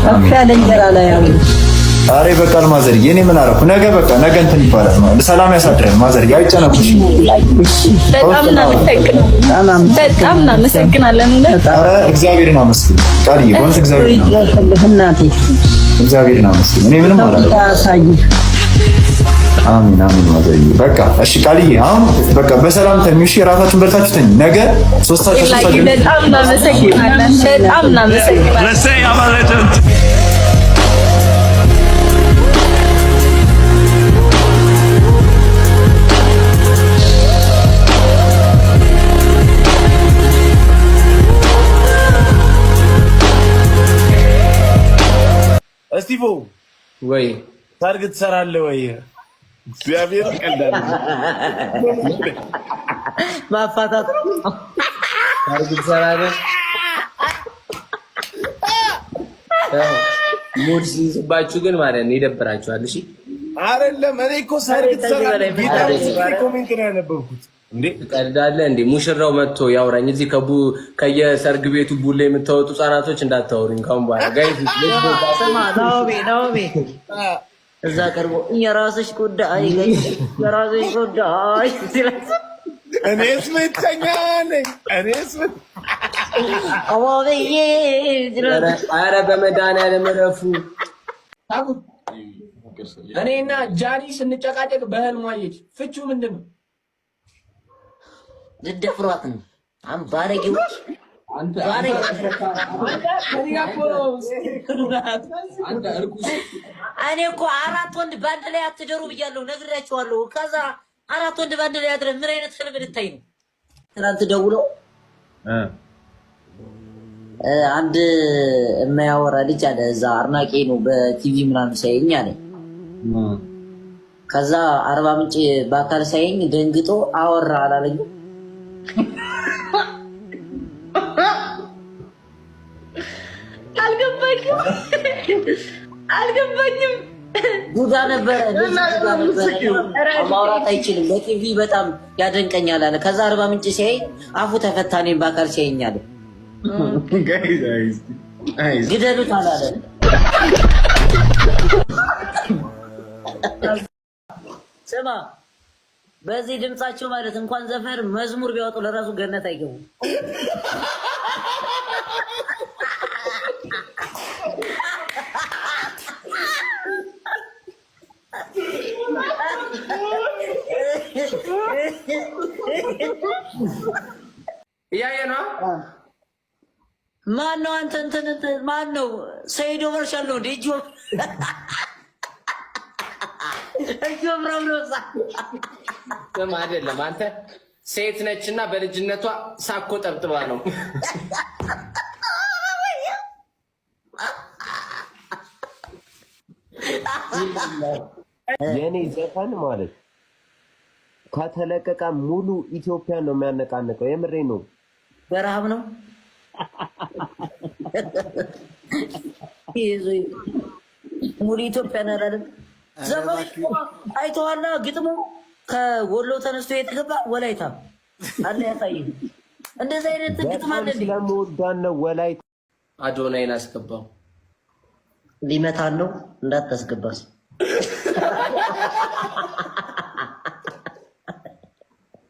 ከፍ ያለ እንጀራ ላይ ያሉ። አሬ በቃል ማዘርዬ፣ እኔ ምን አደረኩ? ነገ በቃ ነገ እንትን ይባላል። ሰላም ያሳድረን ማዘርዬ፣ አይጨነቁሽ። በጣም በጣም እናመሰግናለን። ኧረ እግዚአብሔርን አመስግን ቃልዬ፣ በእውነት እግዚአብሔርን እግዚአብሔርን አመስግን። እኔ ምንም አላደረኩም። አሚን አሚን ማዘርዬ። በቃ እሺ ቃልዬ፣ አሁን በቃ በሰላም ተኙ። እሺ እራታችሁን በልታችሁ ተኙ። ነገ ሶስታችሁ በጣም እናመሰግናለን። በጣም እናመሰግናለን። እስቲፎ ወይ ሰርግ ትሰራለህ ወይ? እግዚአብሔር ቀልዳለ ማፋታት ሰርግ ትሰራለህ? mood ሲይዝባችሁ ግን ማለት ነው ይደብራችኋል። እሺ አይደለም፣ እኔ እኮ ሰርግ ትሰራለህ comment ነው ያነበብኩት። እንዴ ትቀልዳለህ እንዴ? ሙሽራው መጥቶ ያውራኝ። እዚህ ከቡ ከየሰርግ ቤቱ ቡሌ የምታወጡ ህጻናቶች እንዳታወሩኝ ካሁን በኋላ guys። ስማ ናኦሚ፣ ናኦሚ እዛ ቀርቦ የራስሽ ጉዳይ የራስሽ ጉዳይ ሲላት እኔስ ብቸኛ ነኝ እኔስ አዋብዬ። ኧረ በመድኃኒዓለም እረፉ። እኔና ጃኒ ስንጨቃጨቅ በህልሟ አየች። ፍቹ ምንድን ነው? ልደፍሯት ነው። አም ባለጌዎች። እኔ እኮ አራት ወንድ በአንድ ላይ አትደሩ ብያለሁ፣ ነግሬያቸዋለሁ። ከዛ አራት ወንድ በአንድ ላይ አድረ ምን አይነት ህልም ልታይ ነው? ትናንት ደውሎ አንድ የማያወራ ልጅ አለ እዛ አድናቂ ነው በቲቪ ምናምን ሳይኝ አለ። ከዛ አርባ ምንጭ በአካል ሳይኝ ደንግጦ አወራ አላለኝም። አልገባኝም አልገባኝም። ቡዳ ነበረ ማውራት አይችልም። በቲቪ በጣም ያደንቀኛል አለ። ከዛ አርባ ምንጭ ሲያይ አፉ ተፈታ፣ እኔን በአካል ሲያየኝ አለ። ግደሉት አላለ። ስማ በዚህ ድምጻቸው ማለት እንኳን ዘፈን መዝሙር ቢያወጡ ለራሱ ገነት አይገቡም። እያየ ነው። ማን ነው አንተ? እንትን እንትን ማን ነው? ሰይዶ መርሻል ነው እንዴ? እጅ እጅ ወፍራም ነው። ስም አይደለም አንተ ሴት ነችና በልጅነቷ ሳኮ ጠብጥባ ነው። የኔ ዘፈን ማለት ከተለቀቀ ሙሉ ኢትዮጵያን ነው የሚያነቃንቀው። የምሬ ነው። በረሃብ ነው። ሙሉ ኢትዮጵያን አላለም። ዘፈኑ አይተዋላ። ግጥሙ ከወሎ ተነስቶ የተገባ ወላይታ አለ ያሳይ። እንደዚህ አይነት ግጥም አለ። ስለምወዳን ነው ወላይታ። አዶናይን አስገባው። ሊመታን ነው እንዳታስገባስ።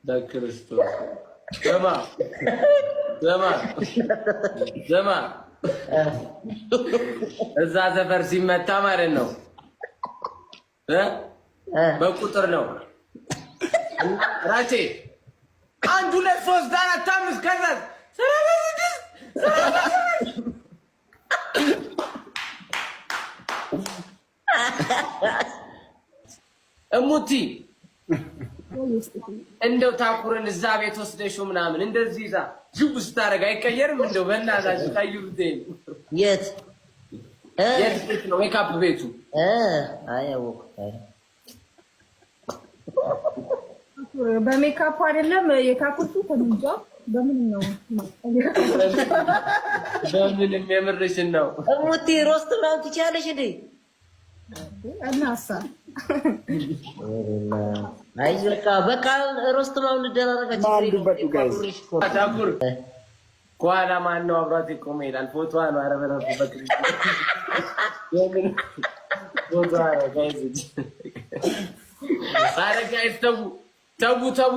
በክርስቶስ ዘማ ዘማ ዘማ እዛ ሰፈር ሲመታ ማለት ነው በቁጥር ነው። ራቼ አንድ ሁለት ሶስት አራት አምስት ከዛ 36 እሙቲ እንደው ታኩርን እዛ ቤት ወስደሽው ምናምን እንደዚህ ይዛ ጅቡ ስታደርግ አይቀየርም? እንደው በእናታችሁ ታዩት። የት የት ቤት ነው ሜካፕ ቤቱ? በሜካፕ አይደለም የታኩር ፊት እንጃ በምን ነው? በምንም የምርሽን ነው እሙቲ? roast ምናምን ትችያለሽ እንዴ? እናሳ አይ በቃ በቃ roast ምናምን እንደራረጋችሁ። ታኩር ከኋላ ማን ነው አብሯት የቆመ ይላል። ፎቶዋ ነው። ኧረ በረፉ የምን ፎቶዋ ነው? Guys፣ ኧረ guys ተው ተው ተው።